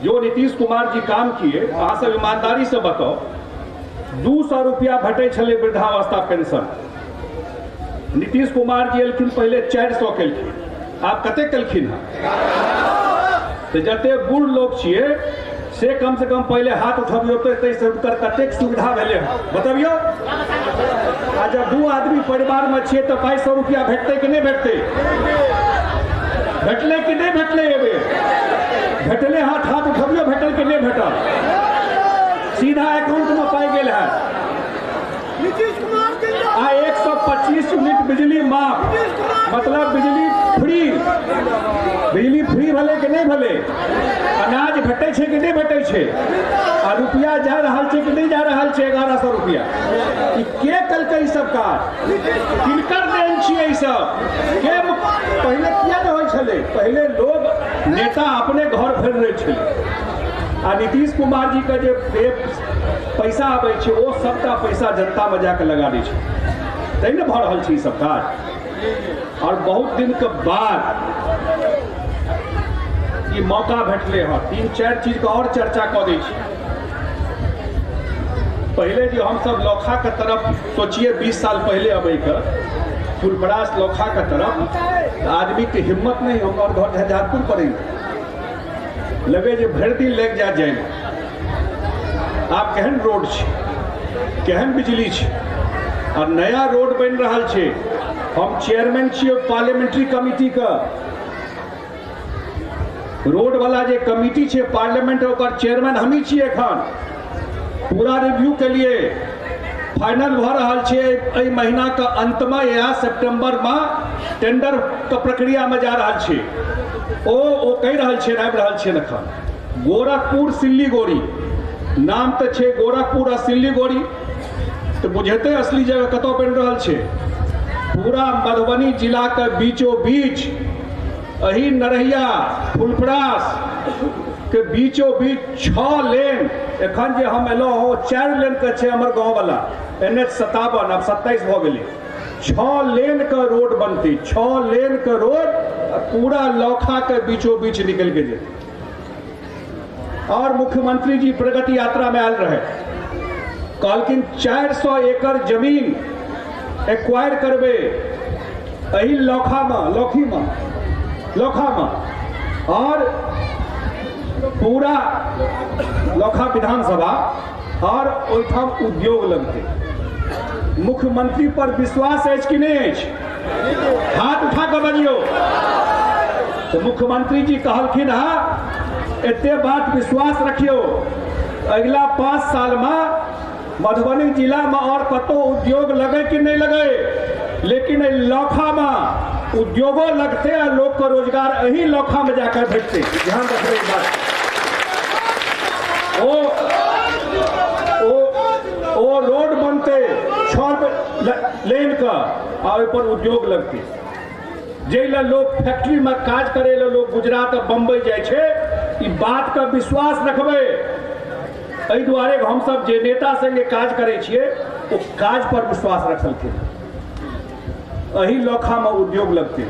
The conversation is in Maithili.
जो नीतीश कुमार जी काम किए, अहाँ सब ईमानदारी से बताओ, 200 रुपया भेटै छलै वृद्धावस्था पेंशन। नीतीश कुमार जी एलखिन पहले 400 केलखिन, आप कते केलखिन हँ? तो जते बूढ़ लोग छियै से कम से कम पहले हाथ उठबियौ तो ताहिसँ हुनकर कतेक सुविधा भेलै हँ बतबियौ। आ जब 2 आदमी परिवारमे छियै तऽ 2200 रुपया भेटतै कि नहि भेटतै? भेटलै कि नहि भेटलै? एबे भेटलै? हाथ हाथ उठबियौ, भेटल कि नहि भेटल? सीधा अकाउंटमे पाइ गेल है। आ 125 यूनिट बिजली माफ, मतलब बिजली फ्री। बिजली फ्री भेलै कि नहि भेलै? अनाज भेटै छै कि नहि भेटै छै? आ रुपया जा रहल छै कि नहि जा रहल छै? 1100 रुपया। ई के कलकै ई सब काज? किनकर देन छियै ई सब? के पहिले किया नहि होइ छलै? पहिले लोग नेता अपने घर भरि लै छलै। आ नीतीश कुमार जी के जे पैसा आबै छै ओ सबटा पैसा जनता में जाके लगा दै छै, तै ने भऽ रहल छै ई सब काज। और बहुत दिन के बाद ई मौका भेटलै हँ। 3-4 चीज के और चर्चा कऽ दै छी। पहले जो हम सब लौखा के तरफ सोचिए 20 साल पहले अबै के, फुलपरास लौखा के तरफ आदमी के हिम्मत नहीं, हमर घर झंझारपुर पड़े लगे जे भरि दिन लागि जाए जाइमे। आब केहन रोड छै, केहन बिजली छै, और नया रोड बनि रहल छै। हम चेयरमैन छियै पार्लियामेंट्री कमिटी के, रोड वाला जे कमिटी छै पार्लियामेंट ओकर चेयरमैन हमही छियै। एखन पूरा रिव्यू के लिए फाइनल भऽ रहल छै। एहि महीना के अंत में या सितंबर में टेंडर के प्रक्रिया में जा रहल छै। ओ कहि रहल छै, आबि रहल छै एखन। गोरखपुर सिल्लीगुड़ी नाम तऽ छै, गोरखपुर आ सिल्लीगुड़ी तऽ बुझेतै असली जगह कतऽ बनि रहल छै। पूरा मधुबनी जिला के बीचों बीच एही नरहिया फुलपरास के बीचों बीच 6 लेन। एखन जे हम एलहुँ हँ 4 लेन के छै हमर गाँववाला, NH 57 आब 27 भऽ गेलै। 6 लेन के रोड बनतै, 6 लेन के रोड पूरा लौखा के बीचों बीच निकल के जेतै। और मुख्यमंत्री जी प्रगति यात्रा में आयल रहे, कहलखिन 400 एकड़ जमीन एक्वायर करबै एही लौखा में, लौखी में, लौखा में, और पूरा लौखा विधानसभा और ओहिठाम उद्योग लगतै। मुख्यमंत्री पर विश्वास अछि कि नहि अछि? हाथ उठा कऽ बजियौ। तो मुख्यमंत्री जी कहलखिन हँ एते बात विश्वास रखियौ, अगिला 5 साल में मधुबनी जिला में और कतौ उद्योग लगे कि नहीं लगे, लेकिन लौखा में उद्योगो लगते आ लोग के रोजगार एही लौखा में जाकर भेटते। ध्यान रखबै बात। ओ ओ ओ रोड बनते 6 लेन का आ ओहि पर उद्योग लगते। जाहि लए लोग फैक्ट्री में काज करे लए लोग गुजरात आ बम्बई जाइ छै, ई बात के विश्वास रखबै। एहि दुआरे हमसब जे नेता संगे काज करै छियै ओ काज पर विश्वास रखलखिन। एही लौखा में उद्योग लगते।